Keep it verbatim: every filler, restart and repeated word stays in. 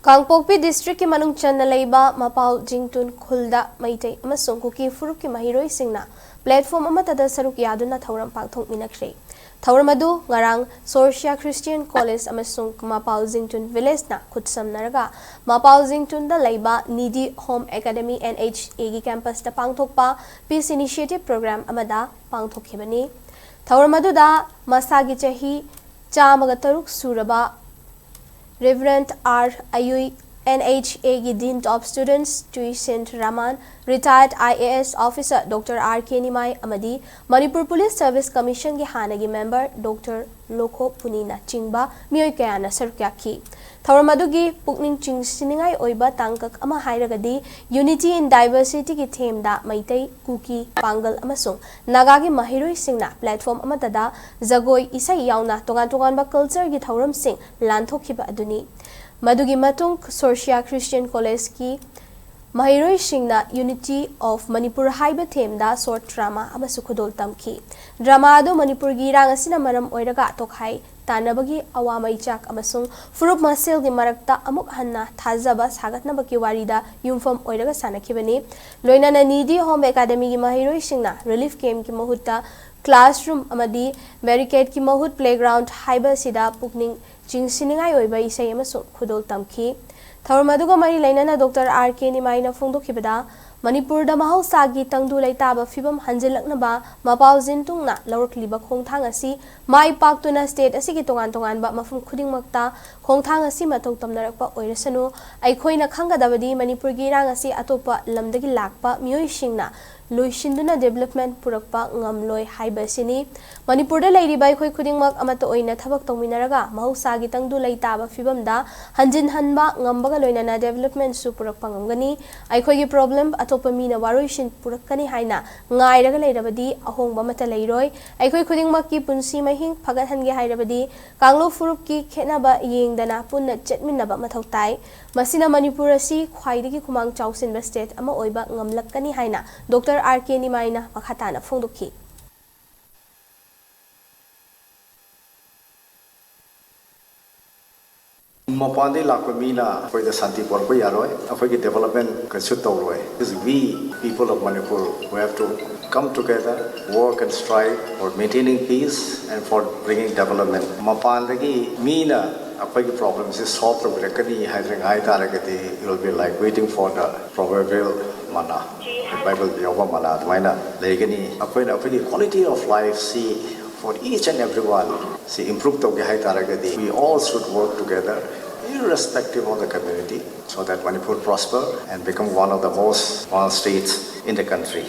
ꯀꯥꯡꯄꯣꯛꯄꯤ ꯗꯤꯁꯇ꯭ꯔꯤꯛꯀꯤ ꯃꯅꯨꯡ ꯆꯟꯅ ꯂꯩꯕ ꯃꯄꯥꯜ ꯖꯤꯡꯇꯨꯟ ꯈꯨꯜꯗ ꯃꯩꯇꯩ ꯑꯃꯁꯨꯡ ꯀꯨꯀꯤ ꯐꯨꯔꯨꯞꯀꯤ ꯃꯍꯩꯔꯣꯏꯁꯤꯡꯅ ꯄ꯭ꯂꯦꯠꯐꯣꯝ ꯑꯃꯠꯇꯗ ꯁꯔꯨꯛ ꯌꯥꯗꯨꯅ ꯊꯧꯔꯝ ꯄꯥꯡꯊꯣꯛꯃꯤꯟꯅꯈ꯭ꯔꯦ꯫ ꯊꯧꯔꯝ ꯑꯗꯨ ꯉꯔꯥꯡ ꯁꯣꯔꯁꯤꯌꯥ ꯈ꯭ꯔꯤꯁꯇꯤꯌꯟ ꯀꯣꯂꯦꯖ ꯑꯃꯁꯨꯡ ꯃꯄꯥꯜ ꯖꯤꯡꯇꯨꯟ ꯚꯤꯂꯦꯖꯅ ꯈꯨꯠꯁꯝꯅꯔꯒ ꯃꯄꯥꯜ ꯖꯤꯡꯇꯨꯟꯗ ꯂꯩꯕ ꯅꯤꯗꯤ ꯍꯣꯝ ꯑꯦꯀꯥꯗꯃꯤ, NHAꯒꯤ ꯀꯦꯝꯄꯁꯇ ꯄꯥꯡꯊꯣꯛꯄ ꯄꯤꯁ ꯏꯅꯤꯁꯤꯌꯦꯇꯤꯚ ꯄ꯭ꯔꯣꯒ꯭ꯔꯥꯝ ꯑꯃꯗ ꯄꯥꯡꯊꯣꯛꯈꯤꯕꯅꯤ꯫ ꯊꯧꯔꯝ ꯑꯗꯨꯗ ꯃꯁꯥꯒꯤ ꯆꯍꯤ ꯆꯥꯝꯃꯒ ꯇꯔꯨꯛ ꯁꯨꯔꯕ Reverend R ꯑꯌꯨꯏ, NHAꯒꯤ Dean of Students ꯇꯨꯏꯁꯦꯟ Raman, retired IAS officer Doctor R K ꯅꯤꯃꯥꯏ ꯑꯃꯗꯤ ꯃꯅꯤꯄꯨꯔ ꯄꯨꯂꯤꯁ ꯁꯔꯚꯤꯁ ꯀꯃꯤꯁꯟꯒꯤ ꯍꯥꯟꯅꯒꯤ ꯃꯦꯝꯕꯔ Doctor ꯂꯣꯈꯣ ꯄꯨꯅꯤꯅ ꯆꯤꯡꯕ ꯃꯤꯑꯣꯏ ꯀꯌꯥꯅ ꯁꯔꯨꯛ ꯌꯥꯈꯤ꯫ ꯊꯧꯔꯝ ꯑꯗꯨꯒꯤ ꯄꯨꯛꯅꯤꯡ ꯆꯤꯡꯁꯤꯟꯅꯤꯡꯉꯥꯏ ꯑꯣꯏꯕ ꯇꯥꯡꯀꯛ ꯑꯃ ꯍꯥꯏꯔꯒꯗꯤ Unity in Diversityꯒꯤ ꯊꯦꯝꯗ ꯃꯩꯇꯩ, ꯀꯨꯀꯤ, ꯄꯥꯡꯒꯜ ꯑꯃꯁꯨꯡ ꯅꯥꯒꯥꯒꯤ ꯃꯍꯩꯔꯣꯏꯁꯤꯡꯅ ꯄ꯭ꯂꯦꯠꯐꯣꯝ ꯑꯃꯠꯇꯗ ꯖꯒꯣꯏ, ꯏꯁꯩ ꯌꯥꯎꯅ ꯇꯣꯉꯥꯟ ꯇꯣꯉꯥꯟꯕ ꯀꯜꯆꯔꯒꯤ ꯊꯧꯔꯝꯁꯤꯡ ꯂꯥꯟꯊꯣꯛꯈꯤꯕ ꯑꯗꯨꯅꯤ꯫ ꯃꯗꯨꯒꯤ ꯃꯇꯨꯡ ꯁꯣꯔꯁꯤꯌꯥ ꯈ꯭ꯔꯤꯁꯇꯤꯌꯟ ꯀꯣꯂꯦꯖꯀꯤ ꯃꯍꯩꯔꯣꯏꯁꯤꯡꯅ Unity of Manipur ꯍꯥꯏꯕ ꯊꯦꯝꯗ ꯁꯣꯔꯠ ꯗ꯭ꯔꯃꯥ ꯑꯃꯁꯨ ꯈꯨꯗꯣꯜ ꯇꯝꯈꯤ꯫ ꯗ꯭ꯔꯃꯥ ꯑꯗꯨ ꯃꯅꯤꯄꯨꯔꯒꯤ ꯏꯔꯥꯡ ꯑꯁꯤꯅ ꯃꯔꯝ ꯑꯣꯏꯔꯒ ꯇꯣꯈꯥꯏ ꯇꯥꯟꯅꯕꯒꯤ ꯑꯋꯥ ꯃꯩꯆꯥꯛ ꯑꯃꯁꯨꯡ ꯐꯨꯔꯨꯞ ꯃꯁꯦꯜꯒꯤ ꯃꯔꯛꯇ ꯑꯃꯨꯛ ꯍꯟꯅ ꯊꯥꯖꯕ ꯁꯥꯒꯠꯅꯕꯒꯤ ꯋꯥꯔꯤꯗ ꯌꯨꯝꯐꯝ ꯑꯣꯏꯔꯒ ꯁꯥꯟꯅꯈꯤꯕꯅꯤ꯫ ꯂꯣꯏꯅꯅ ꯅꯤꯗꯤ ꯍꯣꯝ ꯑꯦꯀꯥꯗꯃꯤꯒꯤ ꯃꯍꯩꯔꯣꯏꯁꯤꯡꯅ ꯔꯤꯂꯤꯐ ꯀꯦꯝꯞꯀꯤ ꯃꯍꯨꯠꯇ ꯀ꯭ꯂꯥꯁꯔꯨꯝ ꯑꯃꯗꯤ ꯕꯦꯔꯤꯀꯦꯗꯀꯤ ꯃꯍꯨꯠ ꯄ꯭ꯂꯦꯒ꯭ꯔꯥꯎꯟꯗ ꯍꯥꯏꯕ ꯑꯁꯤꯗ ꯄꯨꯛꯅꯤꯡ ꯆꯤꯡꯁꯤꯟꯅꯤꯡꯉꯥꯏ ꯑꯣꯏꯕ ꯏꯁꯩ ꯑꯃꯁꯨꯡ ꯈꯨꯗꯣꯜ ꯇꯝꯈꯤ꯫ ꯊꯧꯔꯝ ꯑꯗꯨꯒ ꯃꯔꯤ ꯂꯩꯅꯅ ꯗꯣꯛꯇꯔ ꯑꯥꯔ ꯀꯦ ꯅꯤꯃꯥꯏꯅ ꯐꯣꯡꯗꯣꯛꯈꯤꯕꯗ, ꯃꯅꯤꯄꯨꯔꯗ ꯃꯍꯧꯁꯥꯒꯤ ꯇꯪꯗꯨ ꯂꯩꯇꯥꯕ ꯐꯤꯕꯝ ꯍꯟꯖꯤꯜꯂꯛꯅꯕ ꯃꯄꯥꯜ ꯖꯤꯟꯇꯨꯡꯅ ꯂꯧꯔꯛꯂꯤꯕ ꯈꯣꯡꯊꯥꯡ ꯑꯁꯤ ꯃꯥꯏ ꯄꯥꯛꯇꯨꯅ ꯁ꯭ꯇꯦꯠ ꯑꯁꯤꯒꯤ ꯇꯣꯉꯥꯟ ꯇꯣꯉꯥꯟꯕ ꯃꯐꯝ ꯈꯨꯗꯤꯡꯃꯛꯇ ꯈꯣꯡꯊꯥꯡ ꯑꯁꯤ ꯃꯇꯧ ꯇꯝꯅꯔꯛꯄ ꯑꯣꯏꯔꯁꯅꯨ꯫ ꯑꯩꯈꯣꯏꯅ ꯈꯪꯒꯗꯕꯗꯤ ꯃꯅꯤꯄꯨꯔꯒꯤ ꯏꯔꯥꯡ ꯑꯁꯤ ꯑꯇꯣꯞꯄ ꯂꯝꯗꯒꯤ ꯂꯥꯛꯄ ꯃꯤꯑꯣꯏꯁꯤꯡꯅ ꯂꯣꯏꯁꯤꯟꯗꯨꯅ ꯗꯤꯕꯦꯂꯞꯃꯦꯟꯠ ꯄꯨꯔꯛꯄ ꯉꯝꯂꯣꯏ ꯍꯥꯏꯕ ꯑꯁꯤꯅꯤ꯫ ꯃꯅꯤꯄꯨꯔꯗ ꯂꯩꯔꯤꯕ ꯑꯩꯈꯣꯏ ꯈꯨꯗꯤꯡꯃꯛ ꯑꯃꯠꯇ ꯑꯣꯏꯅ ꯊꯕꯛ ꯇꯧꯃꯤꯟꯅꯔꯒ ꯃꯍꯧꯁꯥꯒꯤ ꯇꯪꯗꯨ ꯂꯩꯇꯥꯕ ꯐꯤꯕꯝꯗ ꯍꯟꯖꯤꯟꯍꯟꯕ ꯉꯝꯕꯒ ꯂꯣꯏꯅꯅ ꯗꯤꯕꯦꯂꯞꯃꯦꯟꯠꯁꯨ ꯄꯨꯔꯛꯄ ꯉꯝꯒꯅꯤ꯫ ꯑꯩꯈꯣꯏꯒꯤ ꯄ꯭ꯔꯣꯕ꯭ꯂꯦꯝ ꯑꯇꯣꯞꯄ ꯃꯤꯅ ꯋꯥꯔꯣꯏꯁꯤꯟ ꯄꯨꯔꯛꯀꯅꯤ ꯍꯥꯏꯅ ꯉꯥꯏꯔꯒ ꯂꯩꯔꯕꯗꯤ ꯑꯍꯣꯡꯕ ꯑꯃꯠꯇ ꯂꯩꯔꯣꯏ꯫ ꯑꯩꯈꯣꯏ ꯈꯨꯗꯤꯡꯃꯛꯀꯤ ꯄꯨꯟꯁꯤ ꯃꯍꯤꯡ ꯐꯒꯠꯍꯟꯒꯦ ꯍꯥꯏꯔꯕꯗꯤ ꯀꯥꯡꯂꯨꯞ ꯐꯨꯔꯨꯞꯀꯤ ꯈꯦꯠꯅꯕ ꯌꯦꯡꯗꯅ ꯄꯨꯟꯅ ꯆꯠꯃꯤꯟꯅꯕ ꯃꯊꯧ ꯇꯥꯏ꯫ ꯃꯁꯤꯅ ꯃꯅꯤꯄꯨꯔ ꯑꯁꯤ ꯈ꯭ꯋꯥꯏꯗꯒꯤ ꯈꯨꯃꯥꯡ ꯆꯥꯎꯁꯤꯟꯕ ꯁ꯭ꯇꯦꯠ ꯑꯃ ꯑꯣꯏꯕ ꯉꯝꯂꯛꯀꯅꯤ ꯍꯥꯏꯅ ꯗꯣꯛꯇꯔ ꯑꯥꯔ ꯀꯦ ꯅꯤꯃꯥꯏꯅ ꯃꯈꯥ ꯇꯥꯅ ꯐꯣꯡꯗꯣꯛꯈꯤ꯫ ꯃꯄꯥꯟꯗꯒꯤ ꯂꯥꯛꯄ ꯃꯤꯅ ꯑꯩꯈꯣꯏꯗ ꯁꯥꯟꯇꯤ ꯄꯨꯔꯛꯄ ꯌꯥꯔꯣꯏ, ꯑꯩꯈꯣꯏꯒꯤ development ꯀꯩꯁꯨ ꯇꯧꯔꯣꯏ꯫ It is we, people of Manipur, who have to come together, work and strive for maintaining peace and for bringing development. ꯃꯄꯥꯟꯗꯒꯤ ꯃꯤꯅ ꯑꯩꯈꯣꯏꯒꯤ problemꯁꯤ solve ꯇꯧꯕꯤꯔꯛꯀꯅꯤ ꯍꯥꯏꯗꯅ ꯉꯥꯏ ꯇꯥꯔꯒꯗꯤ, it will be like waiting for the proverbial manna, Bible ꯌꯥꯎꯕ manna ꯑꯗꯨꯃꯥꯏꯅ ꯂꯩꯒꯅꯤ꯫ ꯑꯩꯈꯣꯏꯅ ꯑꯩꯈꯣꯏꯒꯤ quality of lifeꯁꯤ for each and everyone ꯁꯤ improve ꯇꯧꯒꯦ ꯍꯥꯏ ꯇꯥꯔꯒꯗꯤ, we all should work together irrespective of the community, so that Manipur prosper and become one of the most advanced states in the country.